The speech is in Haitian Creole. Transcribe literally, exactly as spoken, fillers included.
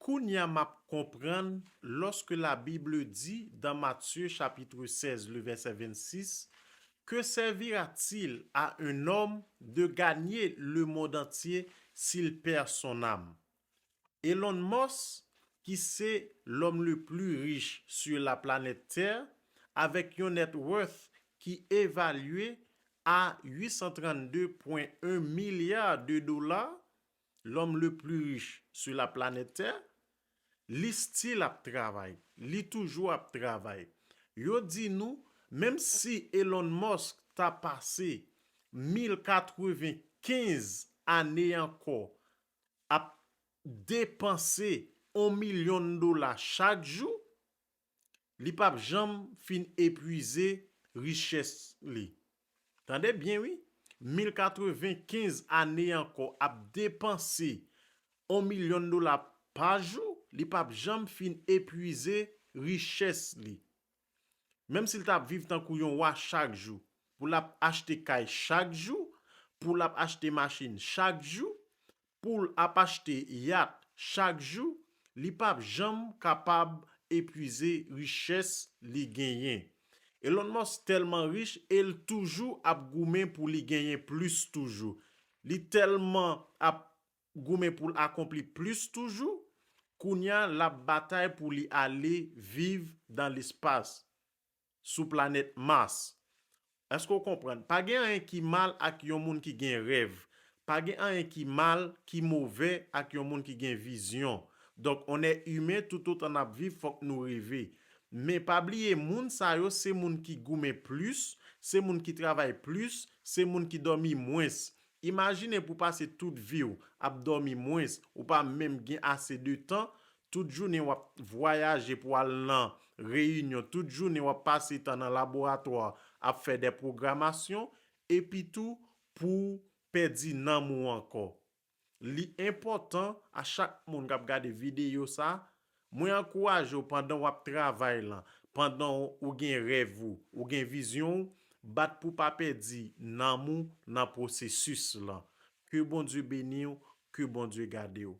Kounye a m ap konprann lorsque la Bible dit dans Matthieu chapitre seize, le verset vingt-six, que servira-t-il à un homme de gagner le monde entier s'il perd son âme? Elon Musk, ki se lòm le pli rich sur la planète Terre, avèk yon net worth ki evalye a huit cent trente-deux point un milliard de dollars, lòm le pli rich sur la planète Terre, li still ap travay, li toujou ap travay. Yo di nou, menm si Elon Musk ta pase mil katrevenkenz ane ankò ap depanse yon milyon dola chak jou, li p ap janm fin epwize richès li. Tande byen wi, mil katrevenkenz ane ankò ap depanse yon milyon dola pa jou, li p ap janm fin epwize richès li. Menm si l t ap viv tankou yon wa chak jou, pou l ap achte kay chak jou, pou l ap achte machin chak jou, pou l ap achte yat chak jou, li p ap janm kapab epwize richès li genyen. Elon Musk tèlman rich e l toujou ap goumen pou li genyen plis toujou. Li tèlman ap goumen pou l akonpli plis toujou, kounye a l ap batay pou li ale viv dan lespas, sou planèt Mas. Èske w konprann? Pa gen anyen ki mal ak yon moun ki gen rèv. Pa gen anyen ki mal, ki movè ak yon moun ki gen vizyon. Donk, on est humain, toutotan n ap viv, fòk nou reve. Men pa bliye, moun sa yo se moun ki goumen plis, se moun ki travay plis, se moun ki dòmi mwens. Imajine pou pase tout vi w ap dòmi mwens, ou pa menm gen ase de tan, tout jounen w ap vwayaje pou al nan reyinyon, tout jounen w ap pase tan nan laboratwa ap fè de pwogramasyon, epi tou pou w pèdi nanm ou ankò. Li enpòtan a chak moun k ap gade videyo sa, mwen ankouraje w pandan w ap travay lan, pandan ou gen rèv ou, ou gen vizyon w, bat pou pa pèdi nanm ou nan pwosesis lan. Ke Bondye beni w, ke Bondye gade w.